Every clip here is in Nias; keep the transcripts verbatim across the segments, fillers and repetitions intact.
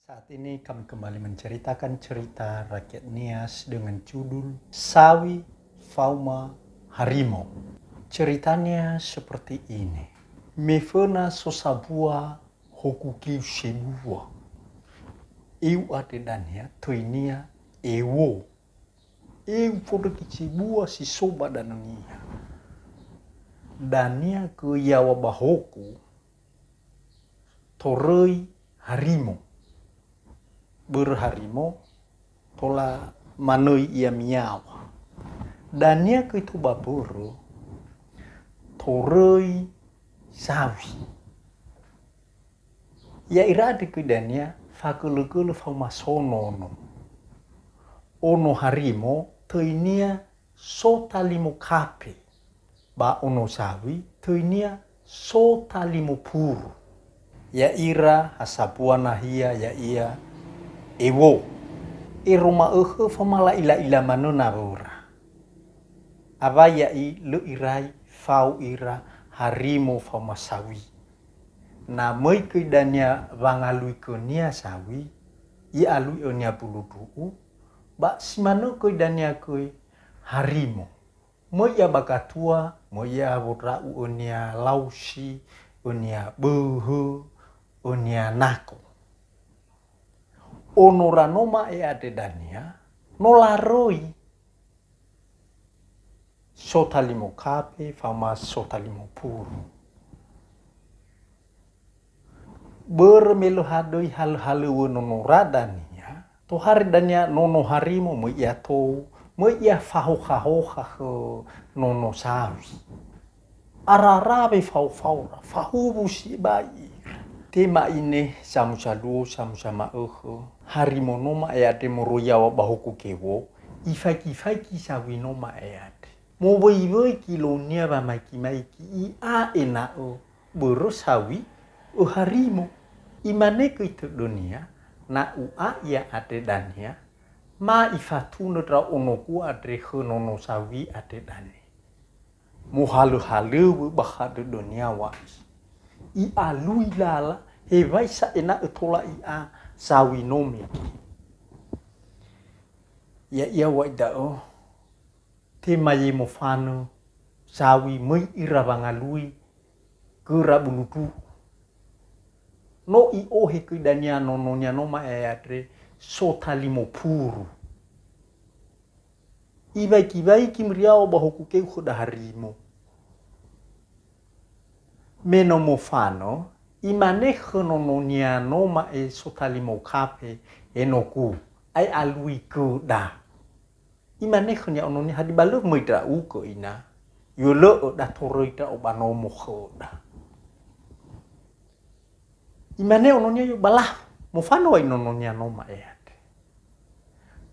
Saat ini kami kembali menceritakan cerita rakyat Nias dengan judul Sawi Faoma Harimo. Ceritanya seperti ini. Me föna so sambua hoku keu sebua. Eu andre dania töinia ewo. Eu fondrege sebua si so ba danönia. Dania göi yaŵa ba hoku toröi harimo. Börö harimo tola manöi ia miyaŵa. Dania göi tou ba börö toröi sawi. Ya'ira andre göi dania fagölögölö faoma so nono. Ono harimo töinia so talimo kape, ba ono sawi töinia so talimo puru. Ya'ira ha sambua nahia ya'ia ewo. Ero ma'ökhö faoma la'ila'ila manö nawöra. Awai ya'i lö irai fao ira harimo faoma sawi. Na möi göi dania wangalui gönia sawi, i'alui önia bulundru'u, ba si manö göi dania göi harimo. Möi ia ba gatua, möi ia wondra'u önia lausi, önia böhö, önia nako. Onora no ma'e andre dania, no laröi so talimo kape faoma so talimo puru. Börö me lö hadöi halöhalöŵö nonora dania, tohare dania nono harimo möi ia tou, möi ia fahokhahokha khö nono sawi. Arara wefaofaora, fahuwu sibai ira. Tema ine samusa luo, samusa ma'ökhö, harimo no ma'e andre moroi yaŵa ba hoku kewo, ifaigi-faigi sawi no ma'e andre. Mowöiwöi gilonia wamaigi-maigi i'a ena'ö börö sawi öharimo. Imane göi tödönia, na u'a ia andre dania, ma ifatunö ndra'onogu andre khö nono sawi andre dania. Mohalöhalöŵö bakha dödönia wa'i. I'alui lala, hewisa ena'ö tola i'a sawi no mege. Ya'ia wa'i da'ö, tema ye mofanö sawi möi ira wangalui göra bulundru'u. No i'ohe göi dania nononia no ma'e andre so talimo puru. Iwaigi-waigi mbriaŵa ba hoku keu khö daharimo. Me no mofanö, imane khö nononia no ma'e so talimo kape, "Enogu, ae alui göda." Imane khönia ononia, "Hadia ba lö möi ndra'ugö ina? Yölö'ö da toröi ndra'o ba nomo khöda." Imane ononia, "Yo ba lahu." Mofanö wa'i nononia no ma'e andre.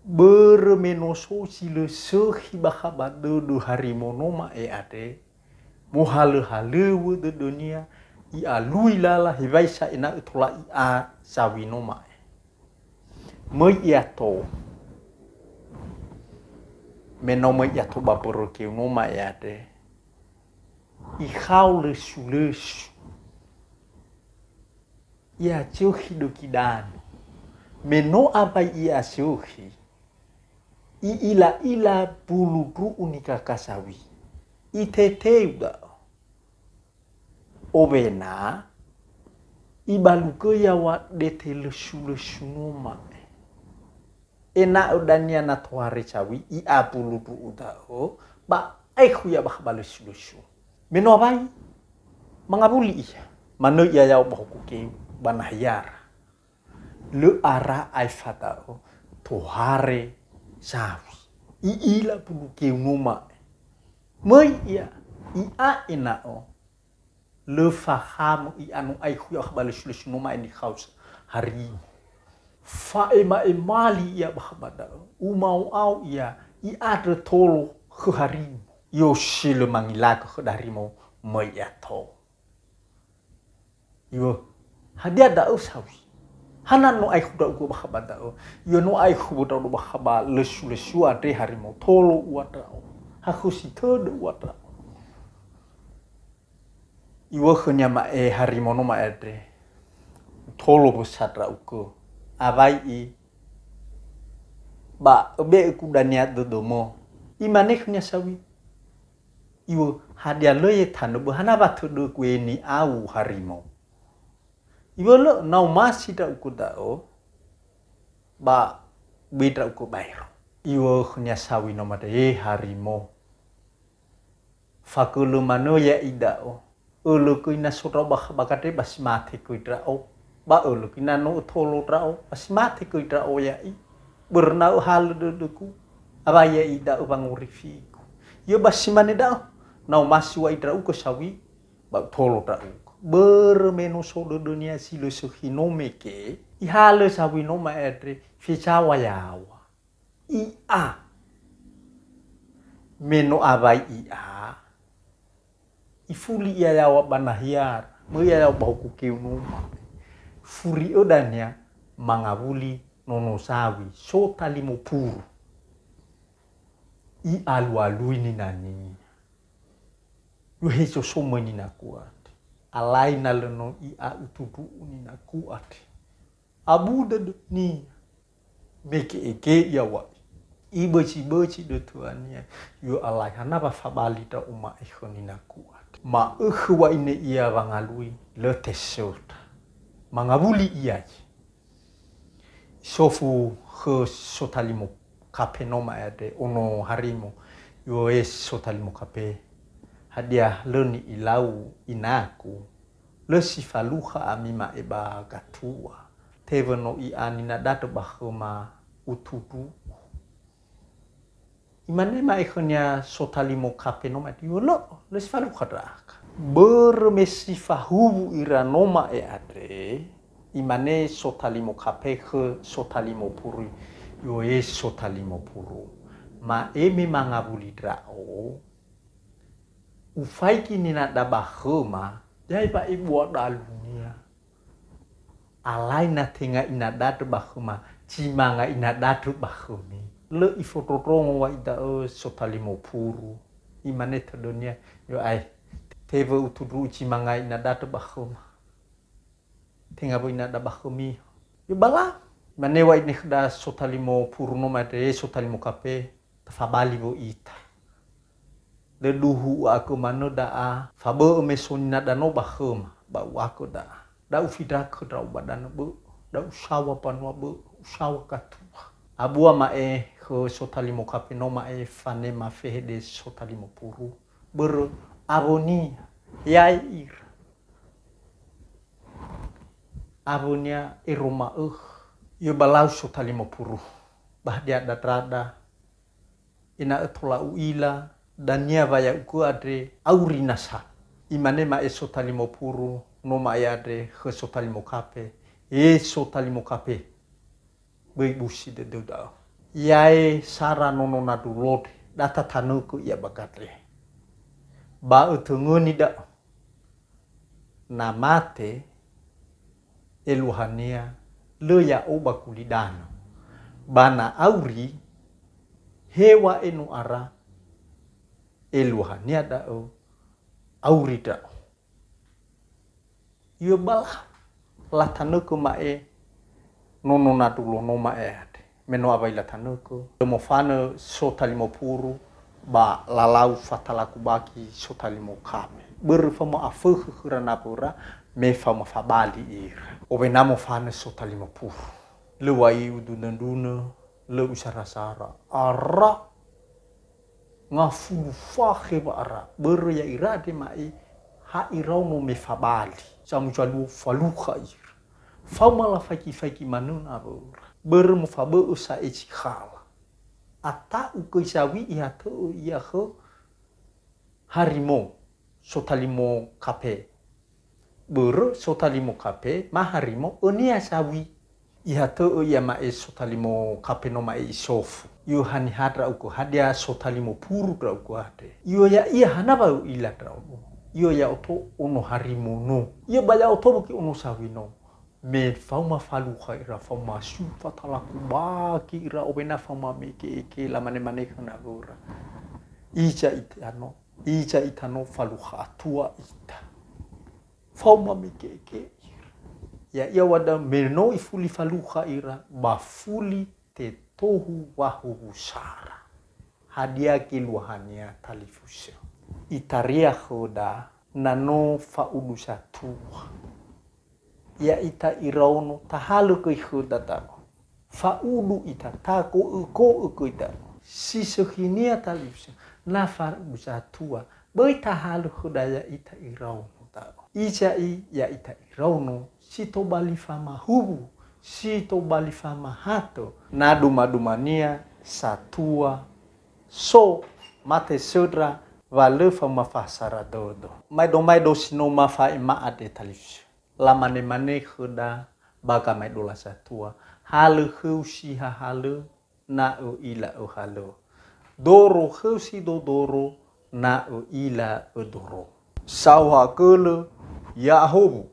Börö me no so si lö sökhi bakha ba dödö harimo no ma'e andre, mohalöhalöŵö dödönia, i'alui lala hewisa ena'ö tola i'a sawi no ma'e. Möi ia tou. Me no möi ia tou ba börö keu no ma'e andre, ikhao lösulösu. I'asökhi dökhi danö. Me no awai i'asökhi, i'ila'ila bulundru'u nikaka sawi. Iteteu da'ö. Owena ibalugö yaŵa dete lösulösu no ma'e. Ena'ö dania na tohare sawi i'a bulundru'u da'ö, ba aekhu ia bakha ba lösulösu. Me no awai, mangawuli ia, manö ia yaŵa ba hoku keu ba nahiara. Lö ara aefa da'ö tohare sawi. I'ila bulu keu no ma'e. Möi ia, i'a ena'ö lö fahamö i'a no aekhu ia bakha ba lösulösu no ma'e nikhao harimo. Fa'ema'emali ia bakha ba da'ö. Umao'ao ia, i'andrö tolo khö harimo. I'osi lö mangilagö khö daharimo, möi ia tou. Iŵö, hadia da'ö sawi? Hana no aekhu ndra'ugö bakha ba da'ö? Iŵö, no aekhu ndra'ugö bakha ba lösulösu andre harimo tolo ua ndra'o. Hakhösi tödö ua ndra'o. Iŵö khönia ma'e harimo no ma'e andre. Tolo wösa ndra'ugö. Awai'i, ba öbe'ö ku dania dödömö. Imane khönia sawi, "Iŵö, hadia lö ye tanö bö hana wa tödöku e ni'au harimo?" Iŵö, "Lö, na omasi ndra'ugö da'ö, ba böi ndra'ugö baero." Iŵö khönia sawi no mada, "E harimo, fagölö manö ya'i da'ö. Ölö göi na so ndra'o ba, ba gandre ba si mate göi ndra'o. Ba ölö göi na no ötolo ndra'o, ba si mate göi ndra'o ya'i. Börö na öhalö dödögu, awai ya'i da'ö wangorifigu. Iŵö ba si mane da'ö, na omasi wa'i ndra'ugö sawi, ba ötolo ndra'ugö." Börö me no so dödönia si lö sökhi no mege, ihalö sawi no ma'e andre, fezaŵa-yaŵa. I'a. Me no awai i'a, ifuli ia yaŵa ba nahiara, möi ia yaŵa ba huku keu numa. Furi'ö dania mangawuli nono sawi, sotalimo puru. I'alualui ninania. Iŵö, "He zosomöi ninagu andre. Alai na lö no i'a utundru'u ninagu andre." Abu dödönia. Mege'ege ia wa'i. Ibözi-bözi dödönia. Iŵö, "Alai hana wa fabali ndra'o ma'e khö ninagu andre." Ma'ökhö wa'i ne ia wangalui, lö tesöndra. Mangawuli ia. Isofu khö sotalimo kape no ma'e andre, ono harimo, "Iŵö, e sotalimo kape, hadia lö ni'ilau inagu? Lö si falukha ami ma'e ba gatua. Tewö no i'a ninadadö ba khöma utundru'u." Imane ma'e khönia sotalimo kape no ma'e, "Iŵö, lö, lö si falukha ndra'aga." Börö me si fahuwu ira no ma'e andre, imane sotalimo kape khö sotalimo puru, "Iŵö, e sotalimo puru, ma'e me mangawuli ndra'o, ufaigi ninada ba khöma, ya'i wa ebua dalunia. Alai na tenga inadadö ba khöma, zi manga inadadö ba khömi." Lö ifondrondrongo wa'i da'ö sotalimo puru. Imane tödönia, "Iŵö, ae, tewö utundru'u zi manga inadadö ba khöma. Tenga wöi inada ba khömi." Iŵö, "Ba lau." Imane wa'i ne khöda sotalimo puru no ma'e andre, "E sotalimo kape, tafabali wöi ita. Lö duhu u'a'ögö manö da'a, fabö'ö me so ninada no ba khöma, ba u'a'ögö da'a. Da ufindragö ndra'o ba danö bö'ö, da usaŵa mbanua bö'ö, usaŵa gatua." Abua ma'e khö sotalimo kape no ma'e fanema fehede sotalimo puru. Börö awönia, ya'i ira. Awönia ero ma'ökhö. Iŵö, ba lau sotalimo puru. Ba hadia ndra'aga, ena'ö tola u'ila, dania wa ya'ugö andre auri nasa. Imane ma'e sotalimo puru, no ma'e andre khö sotalimo kape, "E sotalimo kape, böi busi dödöu da'ö. Yae sara nono nadu londre, da tatanögö ia ba gandre. Ba ötöngöni da'ö. Na mate, eluahania lö ya'o ba gulidanö. Ba na auri, heŵa'e no ara, eluahania da'ö auri ndra'o." Iŵö, ba la-, latanögö ma'e nono nadu lono ma'e andre. Me no awai latanögö, lö mofanö sotalimo puru, ba lalau fatalakubaki sotalimo kape. Börö faoma afökhö khöra nawöra, me faoma fabali ira. Owena mofanö sotalimo puru. Lö u'ai udunödunö, lö usarasara. Ara! Ngafulu fakhe wa'ara. Börö ya'ira andre ma'e, ha iraono me fabali. Samuzaluo falukha ira. Faoma lafaigi-faigi manö nawöra. Börö mofabö'ö sa'e zi khala. Ata'u göi sawi ihatö'ö ia khö harimo, sotalimo kape. Börö sotalimo kape, ma harimo, önia sawi. Ihatö'ö ia ma'e sotalimo kape no ma'e isofu. Iŵö, haniha ndra'ugö, hadia sotalimo puru ndra'ugö andre? Iŵö, ya'ia hana wa ö'ila ndra'o? Iŵö, ya'odo ono harimo no. Iŵö, ba ya'odo wöki ono sawi no. Me faoma falukha ira, faoma su fatalakubaki ira, owena faoma mege'ege, lamanemane khö nawöra. Iza ita no, iza ita no falukha atua ita. Faoma mege'ege ira. Ya'ia wa da'ö me no ifuli falukha ira ba fuli tetohu wahowusara. Hadia geluahania talifusö? Itaria khöda na no fa'udu satua. Ya'ita iraono tahalö göi khöda da'ö. Fa'udu ita, tago'ögo'ö göi da'ö. Si sökhinia talifusö, na fa'udu satua, böi tahalö khöda ya'ita iraono da'ö. Iza'i ya'ita iraono si tobali famahuwu, si tobali famahatö, na dumadumania satua so mate söndra wa lö faoma fasara dödö. Maedomaedo si no mafa'ema andre talifusö. Lamanemane khöda ba gamaedola satua, "Halö khöu si hahalö, na ö'ila öhalö. Doro khöu si dodoro, na ö'ila ödoro." Saohagölö, ya'ahowu,